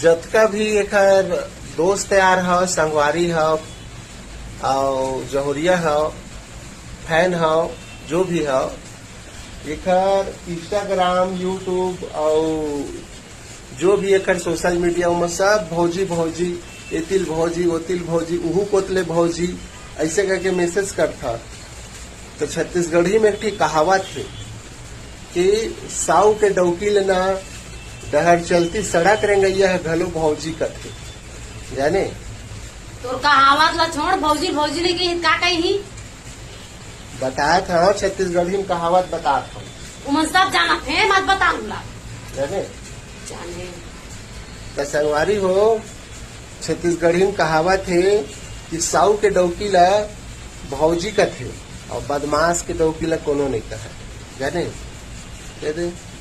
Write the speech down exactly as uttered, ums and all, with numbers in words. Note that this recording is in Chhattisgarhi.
जतका भी एकर दोस्त यार ह, संगवारी ह, अउ जहुरिया ह, फैन ह, जो भी ह, एकर Instagram, YouTube अउ जो भी एकर सोशल मीडिया, ओमा सब भौजी, भौजी, एतिल भौजी, ओतिल भौजी, उहू कोतले भौजी, अइसे करके मैसेज करथा। तो छत्तीसगढ़ी में एक ठी कहावत हे कि साऊ के डौकी ले ना डहर चलती, सड़क रेंगइया ह घलो भौजी कथे। जाने? तोर कहावत ला छोड़, भौजी, भौजी नहीं कही, का कही? बतात हव, छत्तीसगढ़ी में कहावत बतात हव। ओमन सब जानत हे, मत बता हमला। जाने? जाने। त संगवारी हो, छत्तीसगढ़ी में कहावत हे कि साऊ के डौकी ला भौजी कथे अउ बदमाश के डौकी ला कोनो नहीं कहे। जाने? कह दे।